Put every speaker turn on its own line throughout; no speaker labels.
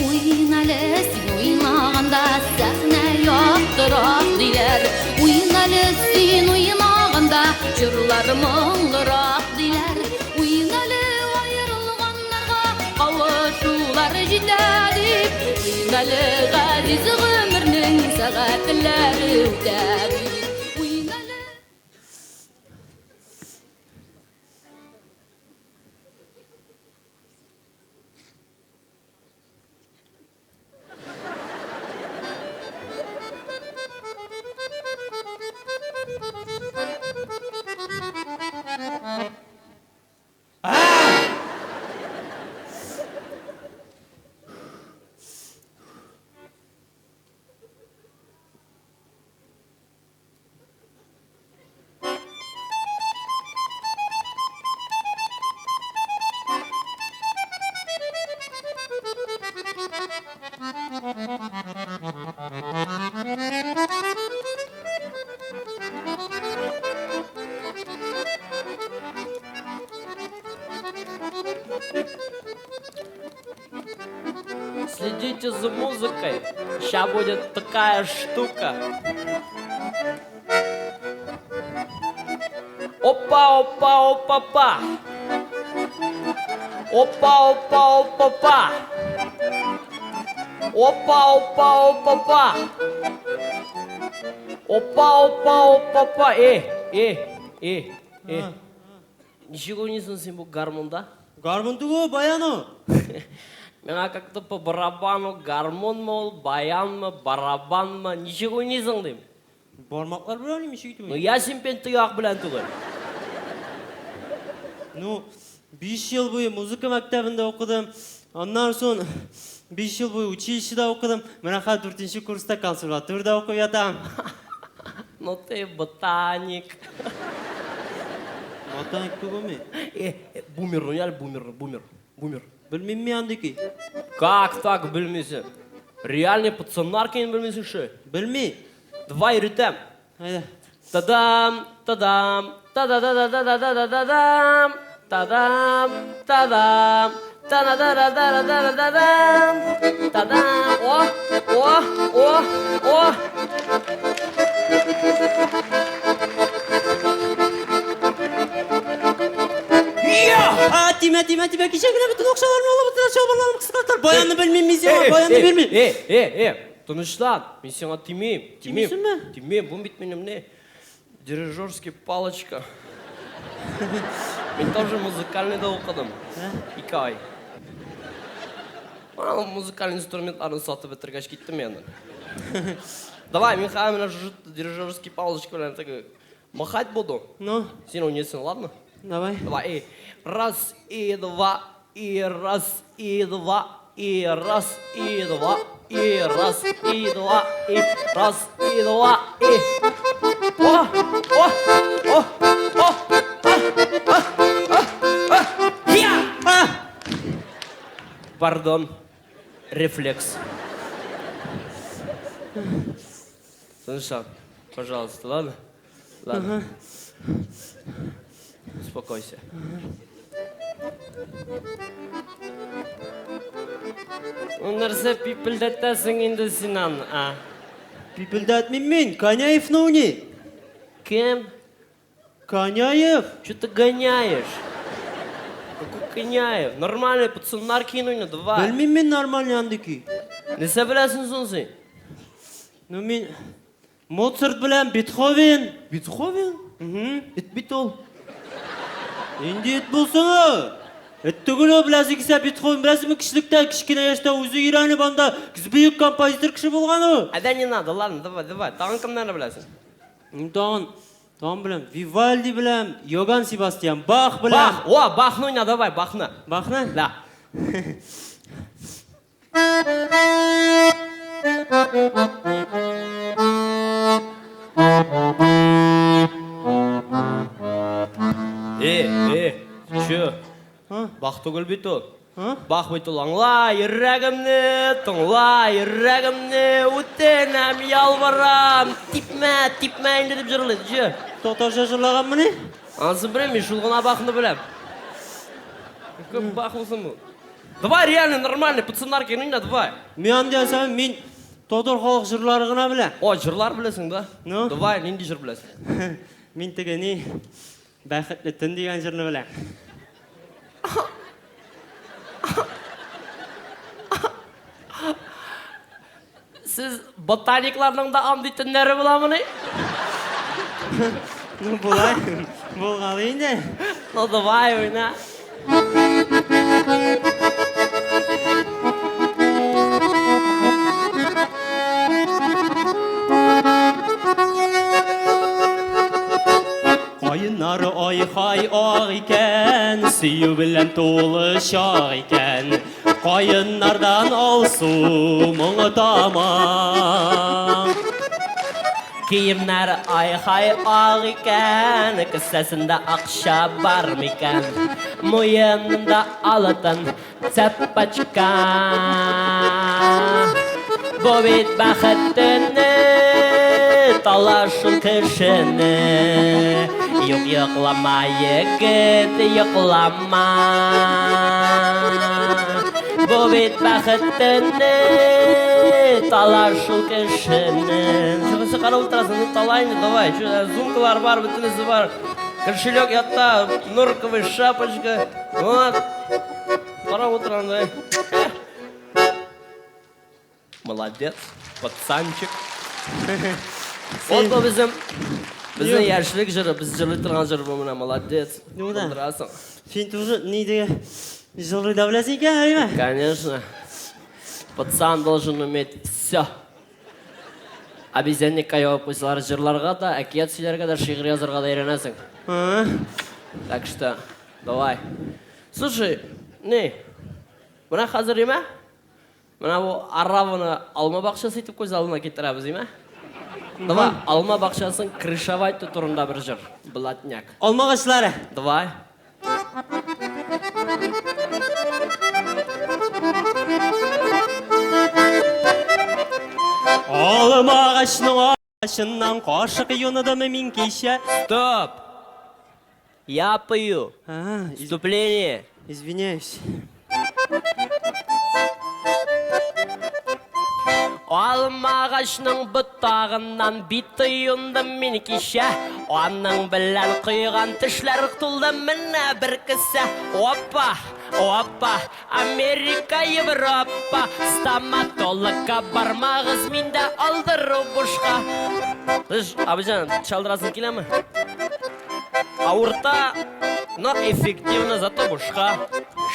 Уйна әле син уйнаганда, сәхнә яктырак, диләр. Уйна әле син уйнаганда, җырлар моңлырак, диләр. Уйна әле аерылганнарга, кавышулар җитә дип. Уйна әле газиз гомернең сәгатьләре үтә дип. Уйна әле.
Следите за музыкой. Сейчас будет такая штука. Опа, опа, опа, па. Опа, опа, опа, па. Опа, опа, опа, па. Опа, опа, опа, па. Э, э, э, э. Ничек уйныйсың син бу гармунда?
Гармун түгел, баян ул.
Миңа как-то по барабану гармунмы ул, баянмы, барабанмы, ничек уйныйсың дим.
Бармаклар белән уйныйм, ничек итеп
Ну я син пен тояк белән түгел.
Ну, 5 ел буе музыка мәктәбендә укыдым. Аннан соң 5 ел буе училищеда укыдым. Менә хәзер 4 курста консерваториядә укып ятам.
Ну ты ботаник.
Ботаник түгел мин.
Э, э, бумер, ну я бумер, бумер, бумер.
Белмим мин андый көй.
Как так белмисең? Реальный пацаннар киен белмисең ши.
Белми.
Давай өйрәтәм.
Әйдә.
Тадам, тадам, та-да-да-да-да-да-да-да-дам, тадам, тадам, та-да-да-да-да-да-да-дам, тадам. О, о, о, о.
А, тимә, тимә, тимә, кичә генә бөтен акчаларны алып бетерә, чалбарларым кыскарттылар. Баянны белмим мин сиңа, баянны бирмим.
Э, э, э, тынычлан, мин сиңа тимим, тимим.
Тимисеңме?
Тимим, бу бит минем не? Дирижерский палочка. Мин тоже музыкальныйда укыдым. Ике ай. Ана музыкальный инструментларны сатып бетергәч киттем мин аннан. Давай, мин хәзер менә шушы дирижерский палочка белән теге махать буду.
Ну,
Син уйныйсың, ладно?
давай.
Давай, и раз, и два, и раз, и два, и раз, и два, и раз, и два, и раз, и два, и... О, о, о, о, а, а, а, а, я!
А!
Пардон, рефлекс. Слушай, пожалуйста, ладно? Ладно. Успокойся. Ну, нәрсә пипелдәтәсең инде син аны, а?
Пипелдәтмим мин, Коняевны уйный.
Кем?
Коняев.
Че ты гоняешь? Какой Коняев? Нормальный пацаннар кин уйна, давай.
Белмим мин нормальный андый көй.
Нәрсә беләсең соң син?
Ну мин Моцарт белән Бетховен.
Бетховен?
Мгм.
Эт бит ул.
Инде эт булсын ул. Эт түгел ул, беләсең килсә Бетховен беләсеңме, кечелектән, кечкенә яшьтә үзе өйрәнеп анда бөек композитор кеше булган ул.
Әдә не надо, ладно, давай, давай. Тагын кемнәрне беләсең?
Мин тагын, тагын беләм, Вивальди беләм, Йоган Себастьян Бах беләм.
Бах, о, Бахны уйна, давай, Бахны.
Бахны?
Да. Э, э, чё?
А?
Бах түгел бит ул.
А?
Бах бит ул, аңла, йөрәгемне, тыңла, йөрәгемне, үтенәм, ялварам, типмә, типмә инде дип җырлый, чё?
Татарча җырлаганмыни?
Анысын белмим, мин шул гына Бахны беләм. Күп Бах булсын бу. Давай реально нормальный пацаннар кино, давай.
Мин андый ясамыйм, мин татар халык җырлары гына беләм.
О, җырлар беләсең, да?
Ну?
Давай, нинди җыр беләсең?
Мин теге ни, Бәхетле төн дигән җырны беләм.
Сез ботаникларның да андый төннәре буламыни?
Ну, була, булгалый инде.
Ну, давай, уйна.
Каеннары ай-хай ак икән, сөю белән тулы чак икән. Каеннардан алсу моңы тама.
Киемнәре ай-хай ак икән, кесәсендә акча бар микән? Муенында алтын цепочка. Бу бит бәхет төне, талашу кешене. Юк, йоклама, егет, йоклама. Бу бит бәхет төне, талашу кешене. Чыгысы карап утырасың, ну талай инде, давай. Чё, сумкалар бар, бөтенесе бар. Кошелек ятта, норковый шапочка. Вот. Карап утырам, давай. Молодец, пацанчик. Вот бу безнең безнең яшьлек җыры, без җырлый торган җыр бу менә, молодец.
Ну да.
Булдырасың.
Син тоже ни диге җырлый да беләсең икән, әйме?
Конечно. Пацан должен уметь все. Обезьянникка ябып куйсалар, җырларга да, әкият сөйләргә дә, шигырь язарга да өйрәнәсең. Так что, давай. Слушай, ни, менә хәзер имә, менә бу араваны алма бакчасы итеп күз алдына китерәбез, име? Давай, алма бакчасын крышевать итү турында бер җыр. Блатняк.
Алма агачлары.
Давай.
Алма агачның агачыннан кашык юныдым мин кичә.
Стоп! Я пою.
А,
Вступление.
извиняюсь.
Алма агачның ботагыннан бит юндым мин кичә. Аның белән койган тешләр тулды менә бер кесә. Опа, опа, Америка, Европа, стоматологка бармагыз, миндә алдыру бушка. Слышь, абыҗан, чалдырасың киләме? Авырта, но эффективно, зато бушка.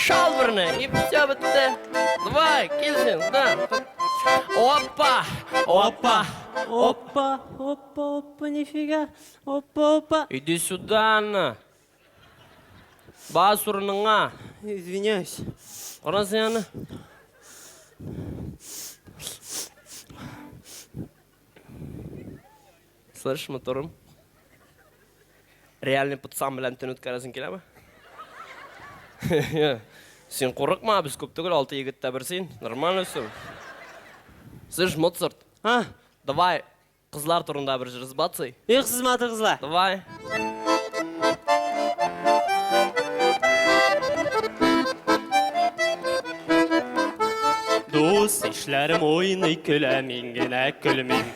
Шал берне, и все бетте. Давай, килсен, да. Опа, опа,
Опа, опа, опа, нифига. Опа, опа.
Иди сюда, на. Бас урыныңа.
Извиняюсь.
Кара син аны. Слышь, моторым. Реальный пацан белән төн үткәрәсең киләме? Син курыкма, без күп түгел, алты егет тә бер син. Нормально все. Слышь, Моцарт,
А,
давай кызлар турында бер җыр сбацай.
Эх, сез матур кызлар.
Давай.
Дус ишләрем уйный көлә, мин генә көлмим.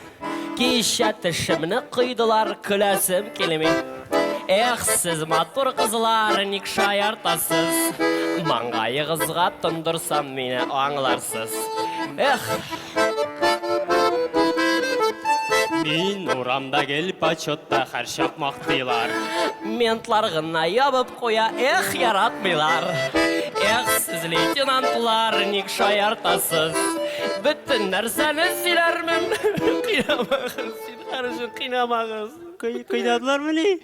Кичә тешемне койдылар, көләсем килми. Эх, сез матур кызлар, ник шаяртасыз? Маңгаегызга тондырсам мине аңларсыз. Эх,
Мин урамда гел почетта һәрчак мактыйлар.
Ментлар гына ябып куя, эх, яратмыйлар. Эх, сез лейтенантлар, ник шаяртасыз? Бөтен нәрсәне сөйләрмен. Кыйнамагыз, зинһар өчен кыйнамагыз.
Кыйнадылармыни?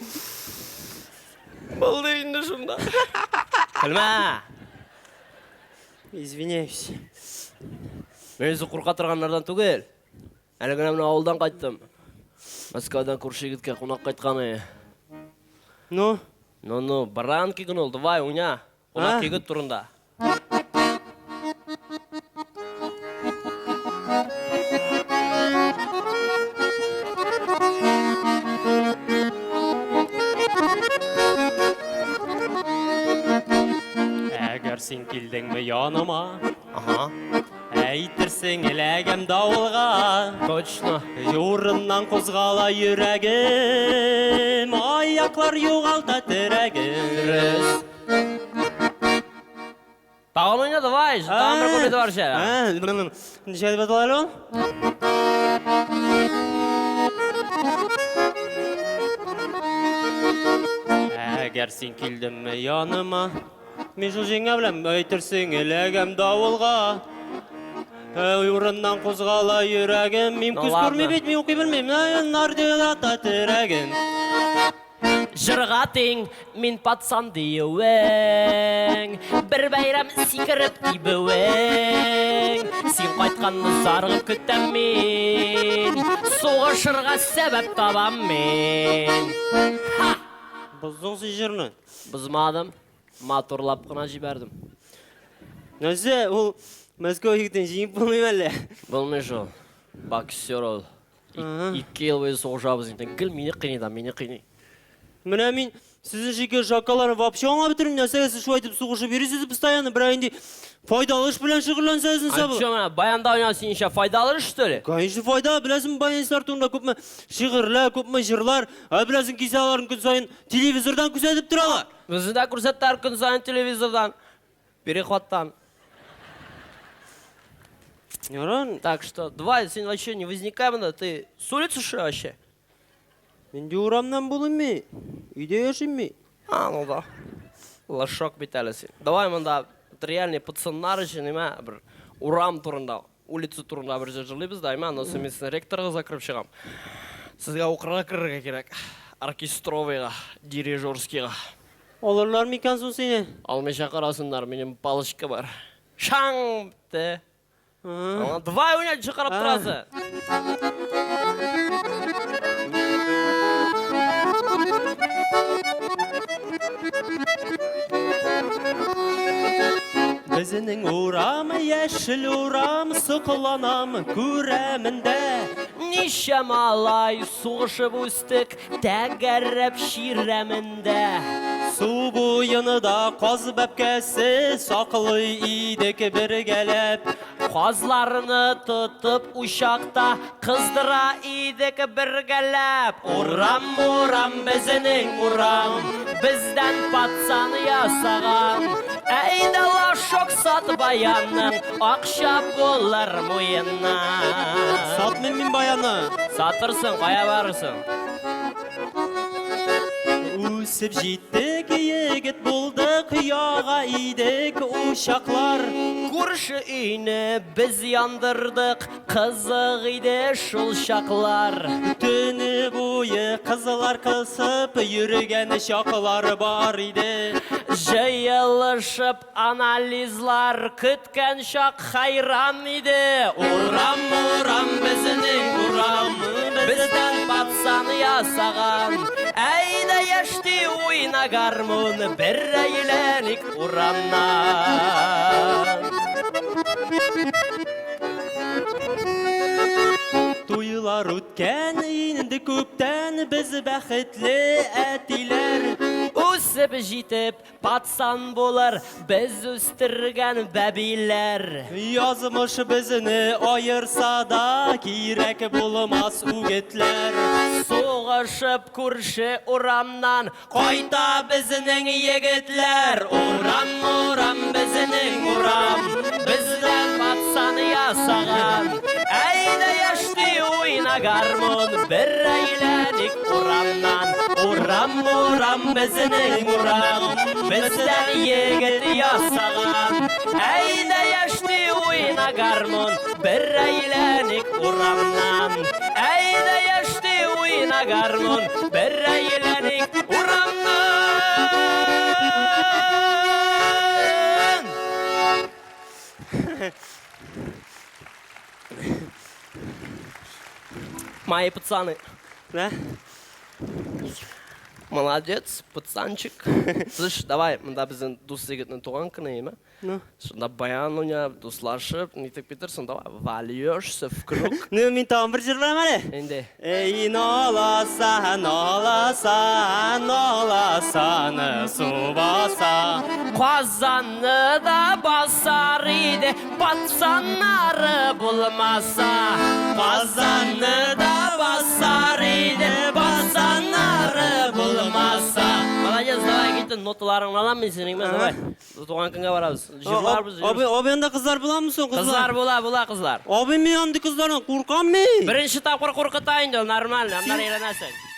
Булды инде шунда. Көлмә.
Извиняюсь.
Мин үзе курка торганнардан түгел. Әле генә менә авылдан кайттым. Мәскәүдән күрше егеткә кунак кайткан иде.
Ну?
Ну, ну, баранки гына ул, давай, уйна. Кунак егет турында.
Әгәр син килдеңме яныма.
Ага.
Әйтерсең эләгәм давылга.
Точно.
Урыннан кузгала йөрәгем, аяклар югалта терәген.
Дөрес. Тагын уйна, давай, тагын бер куплеты бар ше.
Ничә дип атала әле ул? Әгәр син килдеңме яныма, мин шул җиңә беләм, әйтерсең эләгәм давылга. Урыннан кузгала йөрәгем, мин
Ну
күз
ладно.
күрми бит, мин укый белмим. Нардилата терәген.
Җырга тиң, мин пацан диюең, бер бәйрәм сикереп тибүең. Син кайтканны зарыгып көтәм мин, сугышырга сәбәп табам мин. Ха!
Боздың син җырны.
Бозмадым, матурлап кына җибәрдем.
Нәрсә, ул Мәскәү егетен җиңеп булмый әллә?
Булмый шул. Боксер ул. Ике ел буе сугышабыз инде. Гел мине кыйный да, мине кыйный.
Менә мин сезнең шикелле шакалларны вообще аңлап бетермим. Нәрсәгә сез шулай итеп сугышып йөрисез постоянно? Берәр инде файдалы эш белән шөгыльләнсәгез нәрсә
А
була?
чё, менә баянда уйнау синеңчә файдалы эш, что ли?
Конечно, файда. Беләсеңме, баянистлар турында күпме шигырьләр, күпме җырлар. Ә беләсең, килсә аларны көн саен телевизордан күрсәтеп торалар.
Безне дә күрсәтәләр көн саен телевизордан. Переходтан.
Ярар.
Так что, давай, син вообще не возникай монда, ты с улицы что вообще?
Инде урамнан булыйм мин. Өйдә яшим мин.
А, ну да. Лошок бит әле син. Давай монда реальный пацаннар өчен имә бер урам турында, улица турында бер җыр җырлыйбыз да, имә, аннан соң мин сезне ректорга закырып чыгам. Сезгә укырга керергә кирәк. Оркестровыйга, дирижерскийга.
Алырлар микән соң сине?
Алмыйча карасыннар, минем палочка бар. Шаң бетте. Аңа давай уйна, ничек карап торасы?
Безнең урам, яшел урам, сокланам, күрәмен дә.
Ничә малай сугышып үстек, тәгәрәп чирәмендә.
Су буенда каз бәбкәсе саклый идек бергәләп.
Казларны тотып учакта кыздыра идек бергәләп. Урам, урам, безнең урам, бездән пацан ясаган. Әйдә лашок сат баянның, акча булыр муеннан.
Сатмыйм мин баянны.
Сатырсың, кая барырсың?
Үсеп җиттек, егет булдык, яга идек учаклар.
Күрше өйне без яндырдык, кызык иде шул чаклар.
Төне буе кызлар кысып йөргән чаклар бар иде.
Җыелышып анализлар көткән чак хәйран иде. Урам, урам, безнең урам, бездән пацан ясаган. Әйдә яшьти уйна гармун, бер әйләник урамнан.
Туйлар үткән инде күптән, без бәхетле әтиләр.
Үсеп җитеп, пацан булыр, без үстергән бәбиләр.
Язмыш безне аерса да, кирәк булмас үгетләр.
Сугышып күрше урамнан кайта безнең егетләр. Урам, урам, безнең урам, бездән пацан ясаган. Әйдә яшьти уйна гармун, бер әйләник урамнан. Урам, урам, безнең урам, бездән егет ясаган. Әйдә яшьти уйна гармун, бер әйләник урамнан. Әйдә яшьти уйна гармун, бер әйләник урамнан. Мои пацаны,
Да?
Молодец, пацанчик. Слышь, давай, монда безнең дус егетнең туган көне, име?
Ну.
Шунда баян уйнап, дуслашып, нитеп китерсең, давай, вольешься в круг.
Ну, мин тагын бер җырлыйм әле.
Инде.
Эй, наласа, наласа, наласаны су баса.
Казанны да басар иде, пацаннары булмаса. Казанны да басар иде, пацаннары булмаса. Молодец, давай китте, ноталарыңны алам мин синең, мен, давай. Туган көнгә барабыз. Җырларбыз.
Абый, абый анда кызлар буламы соң, кызлар?
Кызлар була, була кызлар.
Абый, мин андый кызлардан куркам мин.
Беренче тапкыр куркыта инде ул, нормально, аннары өйрәнәсең.